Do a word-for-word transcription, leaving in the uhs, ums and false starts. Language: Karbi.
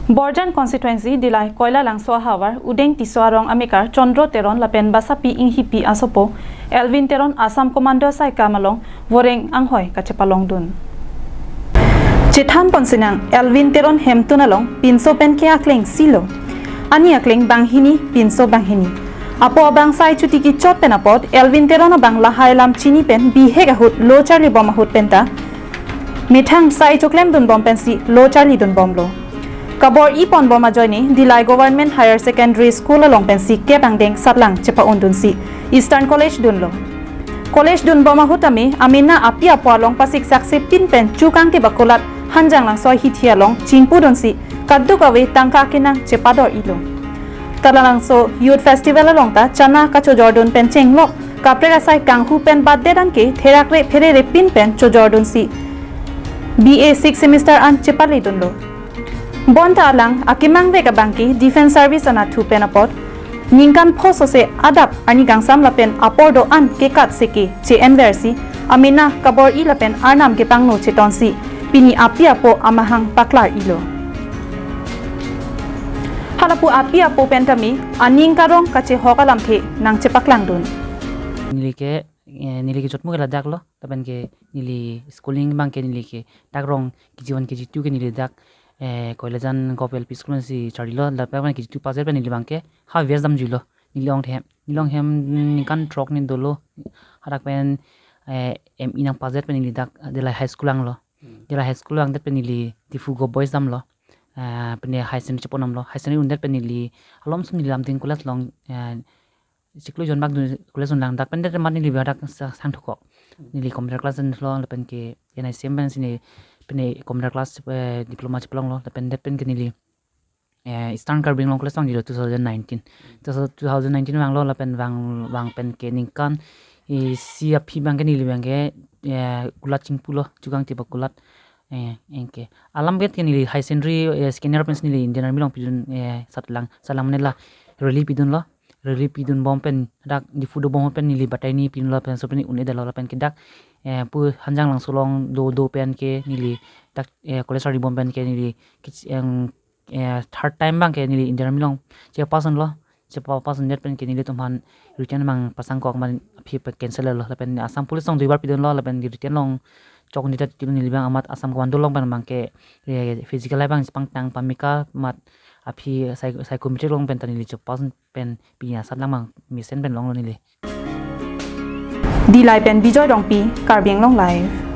Borjan constituency Dillai Koilalangso ahavar Udeng Tisso arong amekar Chandra Teron lapen Basapi Inghipi asopo Elvin Teron Assam Commando asai kam along voreng anghoi kachepalongdun. Chethan ponsinang Elvin Teron hemtun along pinso pen ke akleng silo. Ani akleng banghini, pinso banghini. Apo abang sai chuti kichot pen apot Elvin Teron abang lahai alam chini pen bihek ahut lo charli bom ahut penta methang sai choklemdun bom pensi lo charlidun bomlo. Kabor-i pon bom ajoine Dillai Government Higher Secondary School along pensi kep angdeng satlang chepa-undunsi Eastern College dunlo. College dun bom ahut tame amena api apo along pasik saksi pin pen chukang ke bakulat Hanjanglangso ahithi along chingpudunsi kaduk ave tangka kenang chepador-ilo. Talalangso Youth Festival along ta chana kachojordun pen chenglok kaprek asai kanghu pen batdedan ke therakre pherere pin pen chojordunsi B A sixth semester an chepaledunlo. Bonta alang akemang vek abang ke Defence Service anatthu pen apot ningkan pho sose adap arni kangsam lapen apor do-an kekat seke che-enversi amena kabor-i lapen arnam kepangno chetonsi pini api apo amahang paklar-ilo. Halapu api apo pen tame aning karong kachehok alamthe nangchepaklangdun. Neli ke, eh, neli ke Jotmu ke ladak lo, lapen ke neli schooling abang ke neli ke dak rong K G one, K G two ke neli dak, eh, Koilajan Govt L P School si charlilo, lapen K G two pass pen neli abang ke ha West damjuilo, neli ongthe, neli onghem ningkan throk ni dolo, hadak pen, eh, M E nang pass pen neli dak Dillai High School anglo. Hmm. Dillai High School angdet pen neli Diphu Govt Boys damlo. Eh, pen high secondary cheponomlo. High secondary undet pen neli alomso neli Lumding College along, eh, chiklo jon bak dun college dunlang dak pen det mat neli biadak sa-, sangthukok. Hmm. Neli computer class dunlo lapen ke N I C M pensi neli pen computer class, eh, diploma chepalonglo lapen det pen ke neli eh, Eastern Karbi Anglong College vangjuilo two thousand nineteen. Two thousand nineteen vanglo lapen vang, vang pen ke ningkan isi aphi abang ke neli abang ke, eh, kulat chingpulo, chukang tiba kulat, eh, anke. Alam vet ke neli high secondary, eh, second year pensi neli Indian Army along pidun, eh, satlang, satlang mane la rally pidunlo. Rally pidun bom pen dak Diphu do bom pen neli batai ni pidunlo pensi pen un-edetlo lapen ke dak, eh, pu Hanjanglangso along do do pen ke neli dak, eh, college charli bom pen ke neli kich-, em, eh, third time abang ke neli Indian Army along chepass dunlo. Chepass dundet pen ke nelitum aphan written abang pasangkok, amat aphi pen cancel lo. Lapen Assam Police along duibar pidunlo, lapen written along chokdundet, neli abang amat Assam Commando along pen abang ke, eh, physical abang pangtang pameka amat aphi psy-, psychometric along pen ta neli chepass pen pini asatlang abang mesen pen longlo neli. Dillai pen Bijoy Rongpi, Karbi Anglong Live.